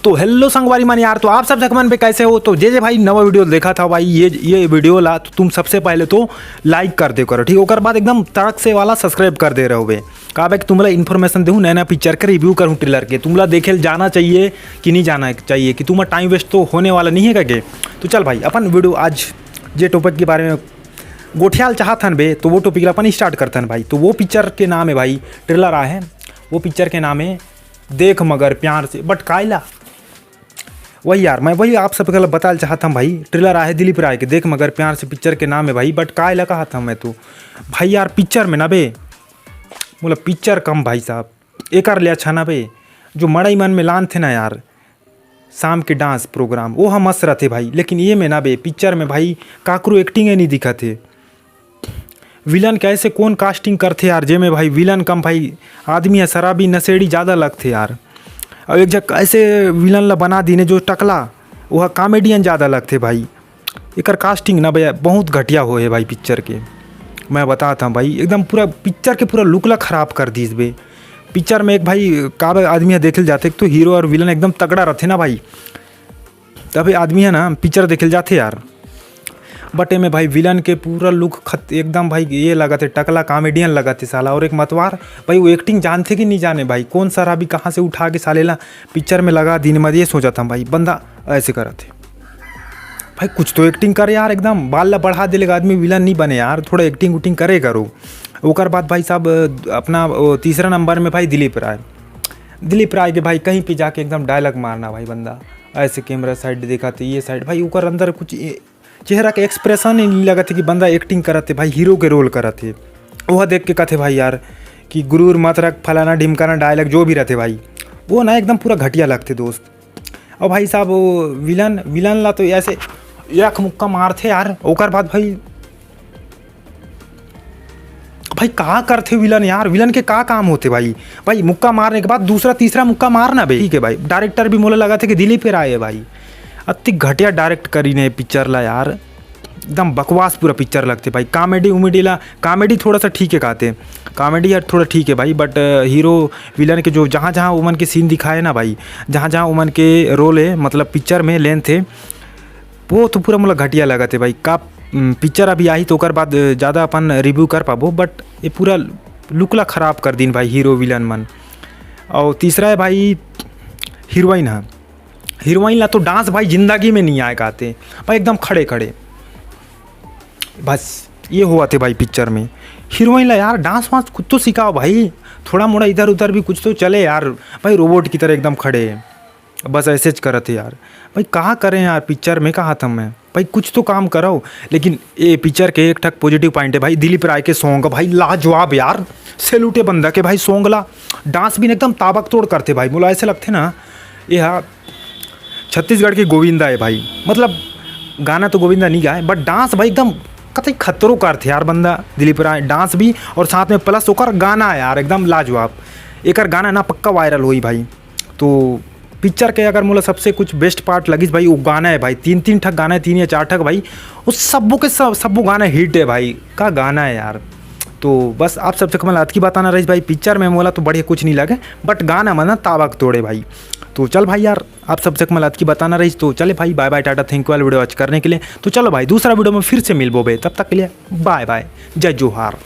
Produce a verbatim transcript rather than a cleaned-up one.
तो हेलो संगवारी मन यार, तो आप सब जखमन पे कैसे हो? तो जे जे भाई नवा वीडियो देखा था भाई, ये ये वीडियो ला तो तुम सबसे पहले तो लाइक कर दे करो, ठीक? ओकर बाद एकदम तड़क से वाला सब्सक्राइब कर दे रहे हो बे। का बे, तुमला इन्फॉर्मेशन देहूँ, नया नया पिक्चर के रिव्यू करूँ, ट्रेलर के। तुमला देखे जाना चाहिए कि नहीं जाना चाहिए, कि तुम्हारा टाइम वेस्ट तो होने वाला नहीं है का के? तो चल भाई, अपन वीडियो आज जे टॉपिक के बारे में गोठियाल चाहत हन बे, तो वो टॉपिक ला अपन स्टार्ट करते हैं भाई। तो वो पिक्चर के नाम है भाई, ट्रेलर आए हैं, वो पिक्चर के नाम है देख मगर प्यार से, बट कायला वही यार, मैं वही आप सबके ला बताल चाहत हूँ भाई, ट्रेलर आहे दिलीप राय के, देख मगर प्यार से पिक्चर के नाम है भाई, बट काय ला कहत हूँ मैं तो भाई यार, पिक्चर में ना बे, मोला पिक्चर कम भाई साहब, एकर ले अच्छा ना बे, जो मड़ई मन में लान थे ना यार, शाम के डांस प्रोग्राम, वो हम मस्त रहते भाई, लेकिन ये में ना बे, पिक्चर में भाई काकरो एक्टिंग है नहीं दिखत है। विलन के ऐसे कौन कास्टिंग करथे यार, जेमे भाई विलन कम भाई आदमी है शराबी नशेड़ी ज़्यादा लगथे यार। और एक जगह ऐसे विलन ला बना दीने जो टकला, वह कॉमेडियन ज़्यादा लगथे भाई। एकर कास्टिंग ना भैया बहुत घटिया होए भाई पिक्चर के, मैं बताता हूँ भाई, एकदम पूरा पिक्चर के पूरा लुक ला खराब कर दीस बे। पिक्चर में एक भाई का आदमी है देखल जाथे, एक तो हीरो और विलन एकदम तगड़ा रहथे ना भाई, तभी आदमी है ना पिक्चर देखल जाथे यार। बट एमे भाई विलन के पूरा लुक खत एकदम भाई ये लगत है, टकला कॉमेडियन लगत है साला। और एक मतवार भाई, वो एक्टिंग जानथे कि नहीं जाने भाई, कौन सारा अभी कहाँ से उठा के साले ला पिक्चर में लगा दीन, मैं ये सोचत हूँ भाई, बंदा ऐसे करत है भाई, कुछ तो एक्टिंग करे यार, एकदम बाल ला बढ़ा देले आदमी, विलन नहीं बने यार, थोड़ा एक्टिंग उटिंग करे करो। ओकर बाद भाई साहब अपना वो तीसरा नंबर में भाई दिलीप राय, दिलीप राय के भाई कहीं पे जाके एकदम डायलॉग मारना भाई, बंदा ऐसे कैमरा साइड देखा तो ये साइड भाई, ओकर अंदर कुछ ए- चेहरा के एक्सप्रेशन ही नहीं लगत है कि बंदा एक्टिंग करत है भाई, हीरो के रोल करत है। वह देख के कहते भाई यार कि गुरूर मत रख, फलाना ढिमकाना डायलॉग जो भी रहते भाई, वो ना एकदम पूरा घटिया लगते दोस्त। और भाई साहब वो विलन, विलन ला तो ऐसे एक मुक्का मारथे यार, ओकर बाद भाई भाई का करथे विलन यार, विलन के का काम होथे भाई? भाई मुक्का मारने के बाद दूसरा तीसरा मुक्का मारना बे, ठीक है भाई। डायरेक्टर भी मोला लगथे कि दिलीप राय है भाई, अति घटिया डायरेक्ट करीन हे पिक्चर ला यार, एकदम बकवास पूरा पिक्चर लगथे भाई। कॉमेडी उमेडी ला, कॉमेडी थोड़ा सा ठीक है कहते, कॉमेडी यार थोड़ा ठीक है भाई, बट हीरो विलन के जो जहाँ जहाँ उमन के सीन दिखाए ना भाई, जहाँ जहाँ उमन के रोल है मतलब पिक्चर में लेंथ है, वो तो पूरा मोला घटिया लगथे भाई। का पिक्चर अभी आही तो ओकर बाद ज़्यादा अपन रिव्यू कर पाबो, बट ये पूरा लुक ला खराब कर दीन भाई हीरो विलन मन। और तीसरा है भाई हीरोइन है, हीरोइन ला तो डांस भाई जिंदगी में नहीं आए कहते भाई, एकदम खड़े खड़े बस ये होवथे भाई पिक्चर में। हीरोइन ला यार डांस वांस कुछ तो सिखाओ भाई, थोड़ा मोड़ा इधर उधर भी कुछ तो चले यार। भाई रोबोट की तरह एकदम खड़े, बस ऐसे च करत है यार। भाई कहाँ करें यार, पिक्चर में कहा था मैं भाई, कुछ तो काम कराओ। लेकिन ये पिक्चर के एक ठक पॉजिटिव पॉइंट है भाई, दिलीप राय के सॉन्ग भाई लाजवाब यार, सैल्यूट है बंदा के भाई सॉन्ग ला। डांस भी एकदम ताबक तोड़ करथे भाई, मोला ऐसे लगथे ना ये हा छत्तीसगढ़ के गोविंदा है भाई। मतलब गाना तो गोविंदा नहीं गाए, बट डांस भाई एकदम कतई खतरो करथे यार बंदा दिलीप राय, डांस भी और साथ में प्लस ओकर गाना है यार एकदम लाजवाब। एकर गाना ना पक्का वायरल होई भाई। तो पिक्चर के अगर मोला सबसे कुछ बेस्ट पार्ट लगिस भाई, वो गाना है भाई, तीन तीन ठक गाना है, तीन या चार ठक भाई, वो सबो के सब सबो गाना हिट है भाई। का गाना है यार। तो बस आप सबसे कमल आज की बताना रहीस भाई, पिक्चर में मोला तो बढ़िया कुछ नहीं लगे, बट गाना मन ताबक तोड़े भाई। तो चल भाई यार, आप सबसे कमल आज की बताना रहीस, तो चले भाई, bye bye, tata, thank you all video watch करने के लिए। तो चलो भाई, दूसरा वीडियो में फिर से मिलबो बे, तब तक के लिए बाय बाय, जय जोहार।